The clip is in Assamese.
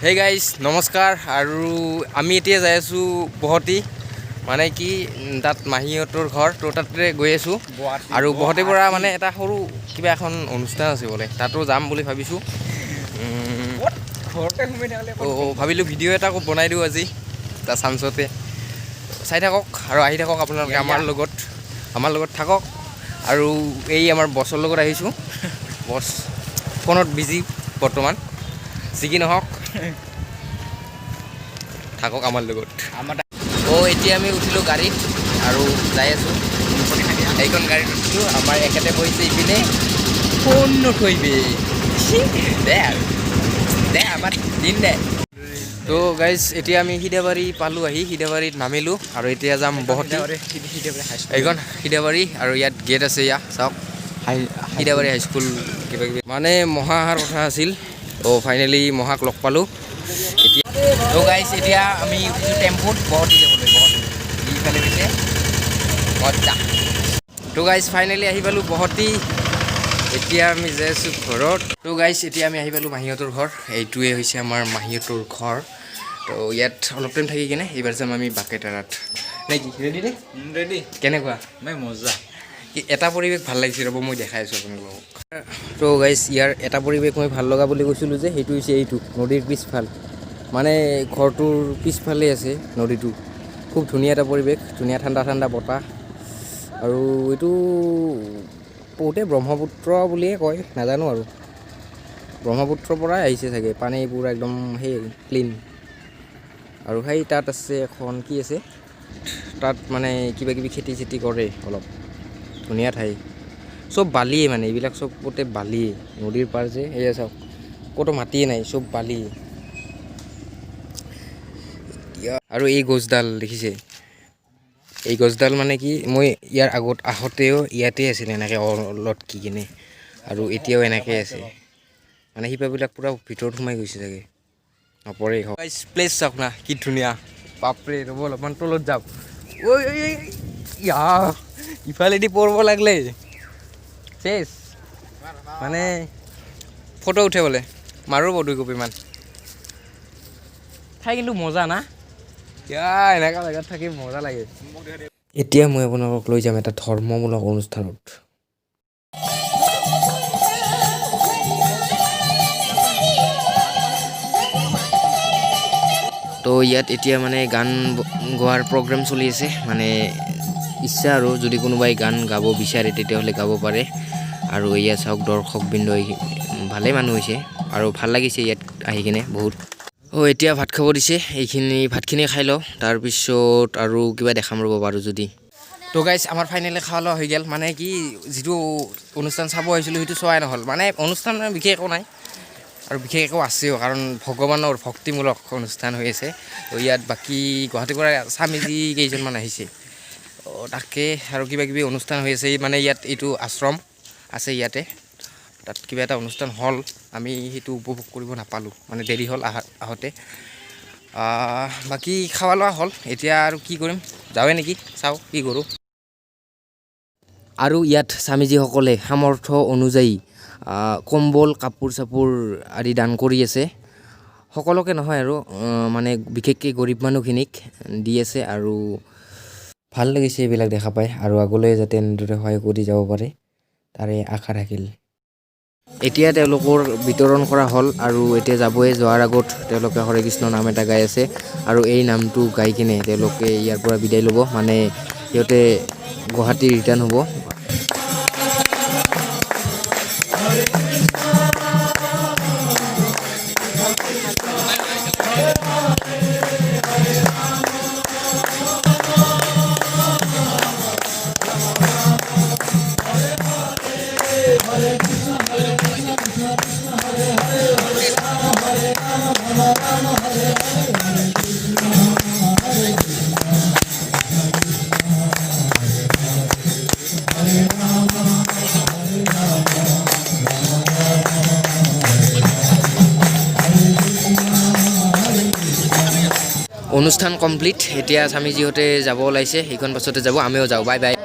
হে গাইজ, নমস্কাৰ। আৰু আমি এতিয়া যাই আছোঁ বহতি, মানে কি তাত মাহীহঁতৰ ঘৰ, তো তাতে গৈ আছোঁ। আৰু বহতিৰ পৰা মানে এটা সৰু কিবা এখন অনুষ্ঠান আছে বোলে, তাতো যাম বুলি ভাবিছোঁ। ঘৰতে সোমাই থাকিলে। তো ভাবিলোঁ ভিডিঅ' এটা বনাই দিওঁ আজি এটা চান্সতে। চাই থাকক আৰু আহি থাকক আপোনালোকে আমাৰ লগত থাকক। আৰু এই আমাৰ বছৰ লগত আহিছোঁ। বছ ফোনত বিজি বৰ্তমান, যি কি নহওক, থাকক আমাৰ লগত। আমাৰ অ', এতিয়া আমি উঠিলোঁ গাড়ীত আৰু যাই আছোঁ। এইখন গাড়ীত উঠিছোঁ। আমাৰ এখেতে বহিছে ইপিনে, ফোন নথৈবে দে আৰু দে, আমাৰ দিন দে। তো গাইজ, এতিয়া আমি সিদাবাৰী পালোঁ আহি, সিদাবাৰীত নামিলোঁ আৰু এতিয়া যাম বহতি। এইখন সিদাবাৰী আৰু ইয়াত গেট আছে। ইয়াত চাওক, সিদাবাৰী হাইস্কুল কিবা কিবি। মানে মহা অহাৰ কথা আছিল, ত' ফাইনেলি মহাক লগ পালোঁ এতিয়া। তো গাইজ, এতিয়া আমি উঠিছোঁ টেম্পুত বহতি যাবলৈ। বহতি ইফালে গৈছে, মজা। তো গাইজ, ফাইনেলি আহি পালোঁ বহতি। এতিয়া আমি যাই আছোঁ ঘৰত। তো গাইজ, এতিয়া আমি আহি পালোঁ মাহীহঁতৰ ঘৰ। এইটোৱে হৈছে আমাৰ মাহীহঁতৰ ঘৰ। তো ইয়াত অলপ টাইম থাকি কিনে এইবাৰ যাম আমি বাকেটাৰাত, নে কি? ৰেডি নে? ৰেডি। কেনেকুৱা? মই মজা। কি এটা পৰিৱেশ ভাল লাগিছে, ৰ'ব, মই দেখাই আছোঁ আপোনালোকক। তো গাইজ, ইয়াৰ এটা পৰিৱেশ মই ভাল লগা বুলি কৈছিলোঁ যে, সেইটো হৈছে এইটো নদীৰ পিছফাল, মানে ঘৰটোৰ পিছফালে আছে নদীটো। খুব ধুনীয়া এটা পৰিৱেশ, ধুনীয়া ঠাণ্ডা ঠাণ্ডা বতাহ। আৰু এইটো বহুতে ব্ৰহ্মপুত্ৰ বুলিয়ে কয়, নাজানো আৰু, ব্ৰহ্মপুত্ৰৰ পৰাই আহিছে চাগে। পানী পূৰা একদম সেই ক্লিন। আৰু সেই তাত আছে এখন কি আছে তাত, মানে কিবা কিবি খেতি চেতি কৰে অলপ। ধুনীয়া ঠাই। চব বালিয়ে, মানে এইবিলাক চবতে বালিয়ে। নদীৰ পাৰ যে, সেয়া চাওক, ক'তো মাটিয়ে নাই, চব বালি। এতিয়া আৰু এই গছডাল দেখিছে? এই গছডাল মানে কি, মই ইয়াৰ আগত আহোঁতেও ইয়াতে আছিল এনেকৈ লটকি কিনে আৰু এতিয়াও এনেকৈ আছে। মানে শিপাবিলাক পূৰা ভিতৰত সোমাই গৈছে চাগে, নপৰে। প্লেচ চাওক না, কি ধুনীয়া, বাপৰে। ৰ'ব, অলপমান তলত যাওক। ঐ ঐ ঐ, ইয়া, ইফালেদি পৰিব লাগিলে চেচ। মানে ফটো উঠে বোলে, মাৰোঁ দুই কপিমান। ঠাই কিন্তু মজা না? ইয়া, এনেকুৱা জেগাত থাকি মজা লাগে। এতিয়া মই আপোনালোকক লৈ যাম এটা ধৰ্মমূলক অনুষ্ঠানত। তো ইয়াত এতিয়া মানে গান গোৱাৰ প্ৰগ্ৰেম চলি আছে। মানে ইচ্ছা আৰু যদি কোনোবাই গান গাব বিচাৰে, তেতিয়াহ'লে গাব পাৰে। আৰু এয়া চাওক, দৰ্শকবৃন্দ ভালেই মানুহ হৈছে আৰু ভাল লাগিছে ইয়াত আহি কিনে বহুত। অ', এতিয়া ভাত খাব দিছে। এইখিনি ভাতখিনি খাই লওঁ, তাৰপিছত আৰু কিবা দেখাম, ৰ'ব পাৰোঁ যদি। তো গাইজ, আমাৰ ফাইনেলি খোৱা লোৱা হৈ গ'ল। মানে কি, যিটো অনুষ্ঠান চাব আহিছিলোঁ, সেইটো চোৱাই নহ'ল। মানে অনুষ্ঠান মানে বিশেষ একো নাই আৰু বিশেষ একো আছেও, কাৰণ ভগৱানৰ ভক্তিমূলক অনুষ্ঠান হৈ আছে। তো ইয়াত বাকী গুৱাহাটীৰ পৰা স্বামীজী কেইজনমান আহিছে। তো তাকে আৰু কিবা কিবি অনুষ্ঠান হৈ আছে। মানে ইয়াত এইটো আশ্ৰম আছে ইয়াতে, তাত কিবা এটা অনুষ্ঠান হ'ল। আমি সেইটো উপভোগ কৰিব নাপালোঁ, মানে দেৰি হ'ল আহোঁতে। বাকী খোৱা লোৱা হ'ল। এতিয়া আৰু কি কৰিম, যাওঁৱে নেকি? চাওঁ কি কৰোঁ। আৰু ইয়াত স্বামীজীসকলে সামৰ্থ্য অনুযায়ী কম্বল, কাপোৰ চাপোৰ আদি দান কৰি আছে। সকলোকে নহয় আৰু, মানে বিশেষকৈ গৰীব মানুহখিনিক দি আছে। আৰু ভাল লাগিছে এইবিলাক দেখা পাই আৰু আগলৈ যাতে এনেদৰে সহায় কৰি যাব পাৰে, তাৰে আশা থাকিল। এতিয়া তেওঁলোকৰ বিতৰণ কৰা হ'ল আৰু এতিয়া যাবই। যোৱাৰ আগত তেওঁলোকে হৰে কৃষ্ণ নাম এটা গাই আছে আৰু এই নামটো গাই কিনে তেওঁলোকে ইয়াৰ পৰা বিদায় ল'ব, মানে সিহঁতে গুৱাহাটী ৰিটাৰ্ণ হ'ব। অনুষ্ঠান কমপ্লিট। এতিয়া স্বামীজীহঁতে যাব ওলাইছে, সেইখন বাছতে যাব। আমিও যাওঁ। Bye bye.